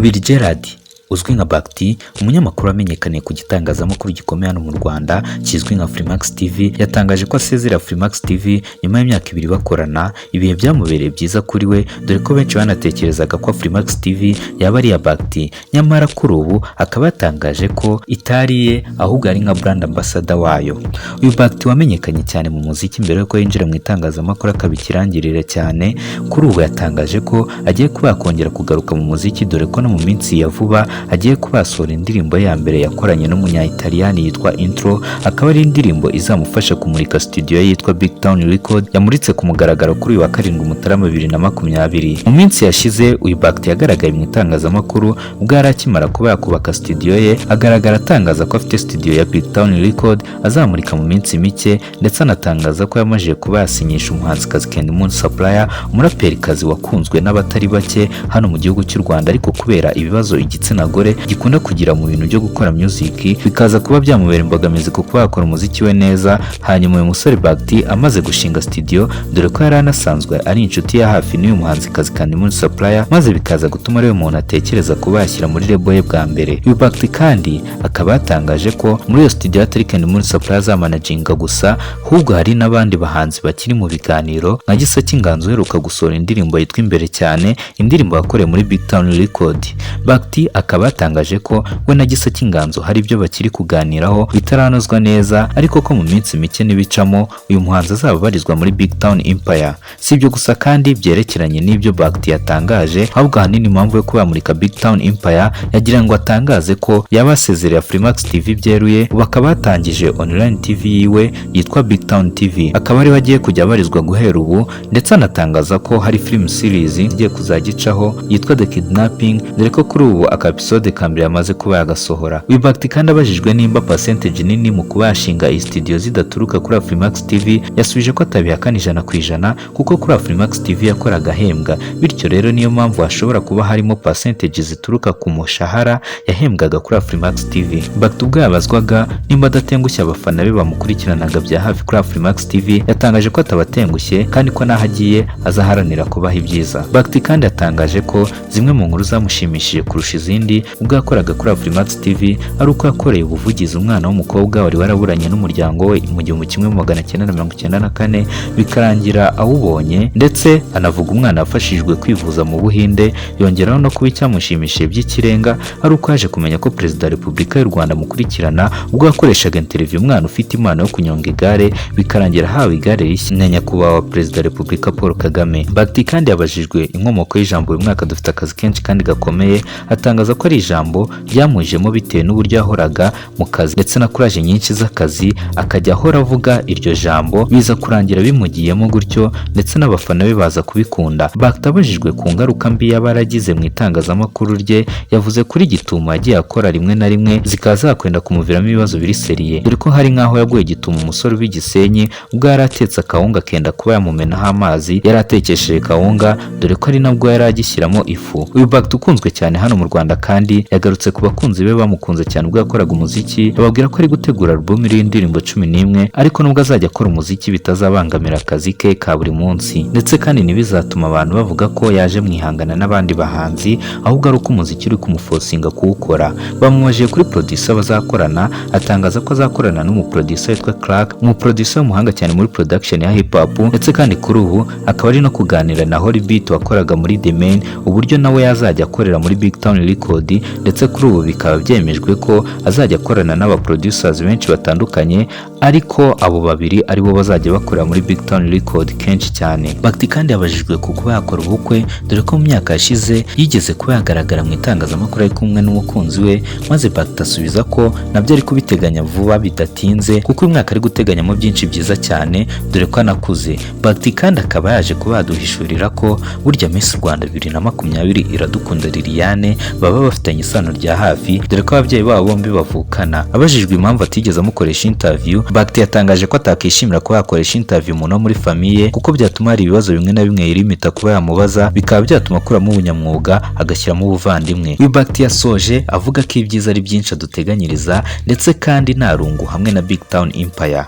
Nkubiri Gerard uzwi nka Bac-T, umunyamakuru wamenyekaniye ku gitangazamakuru gikomeye hano mu Rwanda kizwi nka Freemax TV, yatangaje ko asezera Freemax TV nyuma y'imyaka 2 bakorana. Ibihe byamubereye byiza kuri we, dore ko benshi banatekerezaga ko Freemax TV yaba ari iya Bac-T, nyamara kuri ubu akaba yatangaje ko itari iye, ahubwo ari nka brand ambassador wayo. Uyu Bac-T wamenyekanye cyane mu muziki mbere yuko yinjira mu itangazamakuru akaba ikirangirire cyane, kuri ubu yatangaje ko agiye kuba yakongera kugaruka mu muziki, dore ko no mu minsi ya vuba agiye kuba yasohora indirimbo ya mbere yakoranye n'umunya-Italiyani yitwa Intro, akaba ari indirimbo izamufasha kumurika studio ye yitwa Big Town Record, yamuritse ku mugaragaro kuri uyu wa 7 Mutarama 2020. Mu minsi yashize uyu Bac-T yagaragaye mu itangazamakuru ubwo yari akimara kuba yakubaka studio ye, agaragara atangaza ko afite studio ya Big Town Record azamurika mu minsi mike, ndetse anatangaza ko yamajije kuba yasinyisha umuhanzikazi Candy Moon Supplier, umuraperikazi wakunzwe n'abatari bake hano mu gihugu cy'u Rwanda, ariko kubera ibibazo igitsina gore gikunda kugira mu bintu byo gukora music bikaza kuba byamubera imbogamizi ku kuba yakora umuziki we neza. Hanyuma uyu musore Bac-T amaze gushinga studio, dore ko yari anasanzwe ari inshuti ya hafi n'uyu muhanzikazi Candy Moon Supplier, maze bikaza gutuma ariwe muntu atekereza kuba yashyira muri label ye bwa mbere. Uyu Bac-T kandi akaba yatangaje ko muri iyo studio atari Candy Moon Supplier azamanaginga gusa, ahubwo hari n'abandi bahanzi bakiri mu biganiro nka Gisa cy'Inganzo uheruka gusohora indirimbo yitwa Imbere Cyane, indirimbo yakorewe muri Big Town Record. Bac-T akaba yatangaje ko we na Gisa cy'Inganzo hari ibyo bakiri kuganiraho bitaranozwa neza, ariko ko mu minsi mike n'ibicamo uyu muhanzi azaba abarizwa muri Big Town Empire. Si ibyo gusa kandi byerekeranye n'ibyo Bac-T yatangaje, ahubwo ahanini impamvu yo kuba yamurika Big Town Empire yagira ngo atangaze ko yaba asezereye Freemax TV byeruye, ubu akaba yatangije online TV yiwe yitwa Big Town TV, akaba ariho agiye kujya abarizwa guhera ubu, ndetse anatangaza ko hari film series igiye kuzajya icaho yitwa The Kidnapping, dore ko kuri ubu aka episode ka mbere yamaze kuba yagasohora. Uyu Bac-T kandi abajijwe nimba percentage nini mu kuba yashinga iyi studio zidaturuka kuri Afrimax TV, yasubije ko atabihakana 100%, kuko kuri Afrimax TV yakoraga ahembwa, bityo rero niyo mpamvu hashobora kuba harimo percentage zituruka ku mushahara yahembwaga kuri Afrimax TV. Bac-T ubwo yabazwaga nimba adatengushye abafana be bamukurikiranaga bya hafi kuri Afrimax TV, yatangaje ko atabatengushye kandi ko n'aho agiye azaharanira kubaha ibyiza. Bac-T kandi yatangaje ko zimwe mu nkuru zamushimishije kurusha izindi ubwo yakoraga kuri Afrimax TV ari uko yakoreye ubuvugizi umwana w'umukobwa wari waraburanye n'umuryango we mu 1994 bikarangira awubonye, ndetse anavuga umwana wafashijwe kwivuza mu Buhinde. Yongeraho no kuba icyamushimishije by'ikirenga ari uko yaje kumenya ko Perezida wa Repubulika y'u Rwanda amukurikirana ubwo yakoreshaga interview umwana ufite impano yo kunyonga igare, bikarangira ahawe igare rishya na Nyakubahwa Perezida wa Repubulika Paul Kagame. Bac-T kandi yabajijwe inkomoko y'ijambo "uyu mwaka dufite akazi kenshi kandi gakomeye", atangaza ko ari ijambo ryamujemo bitewe n'uburyo yahoraga mu kazi ndetse na courage nyinshi z'akazi, akajya ahora avuga iryo jambo, biza kurangira bimugiyemo gutyo, ndetse n'abafana be baza kubikunda. Bac-T abajijwe ku ngaruka mbi yaba yaragize mu itangazamakuru rye, yavuze kuri gitumo yagiye akora rimwe na rimwe zikaba zakwenda kumuviramo ibibazo biri sérieux, dore ko hari nk'aho yaguye gitumo umusore uba i Gisenyi ubwo yari atetse akawunga akenda kuba yamumenaho amazi yari atekesheje kawunga, dore ko ari nabwo yari agishyiramo ifu. Uyu Bac-T ukunzwe cyane hano mu Rwanda kandi yagarutse ku bakunzi be bamukunze cyane ubwo yakoraga umuziki, ababwira ko ari gutegura album iriho indirimbo 11, ariko nubwo azajya akora umuziki bitazabangamira akazi ke ka buri munsi, ndetse kandi ntibizatuma abantu bavuga ko yaje mu ihangana n'abandi bahanzi, ahubwo ari uko umuziki uri kumuforcinga kuwukora. Bamubajije kuri producer bazakorana, atangaza ko azakorana n'umuproducer witwa Clark, umuproducer w'umuhanga cyane muri production ya hip hop, ndetse kandi kuri ubu akaba ari no kuganira na Holy Beat wakoraga muri The Mane uburyo nawe yazajya akorera muri Big Town Record, ndetse kuri ubu bikaba byemejwe ko azajya akorana n'aba producers benshi batandukanye, ariko abo babiri aribo bazajya bakorera muri Big Town Record kenshi cyane. Bac-T kandi yabajijwe ku kuba yakora ubukwe, dore ko mu myaka yashize yigeze kuba yagaragara mu itangazamakuru ari kumwe n'umukunzi we, maze Bac-T asubiza ko nabyo ari kubiteganya vuba bidatinze, kuko uyu mwaka ari guteganyamo byinshi byiza cyane, dore ko anakuze. Bac-T kandi akaba yaje kuba yaduhishurira ko burya Miss Rwanda 2020 Iradukunda Liliane baba bafitanye isano rya hafi, dore ko ababyeyi babo bombi bavukana. Abajijwe impamvu atigeze amukoresha interview, Bac-T yatangaje ko atakishimira kuba yakoresha interview umuntu wo muri famille, kuko byatuma hari ibibazo bimwe na bimwe yirimita kuba yamubaza, bikaba byatuma akuramo ubunyamwuga agashyiramo ubuvandimwe. Uyu Bac-T yasoje avuga ko ibyiza ari byinshi aduteganyiriza, ndetse kandi nta rungu hamwe na Big Town Empire.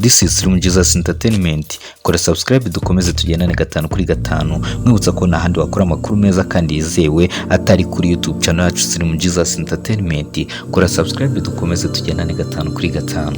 This is Slim Jesus Entertainment. Kora subscribe dukomeze tugendane gatanu kuri gatanu. Mwibutsa ko nta handi wakora amakuru meza kandi yizewe atari kuri YouTube channel yacu Slim Jesus Entertainment. Kora subscribe dukomeze tugendane gatanu kuri gatanu.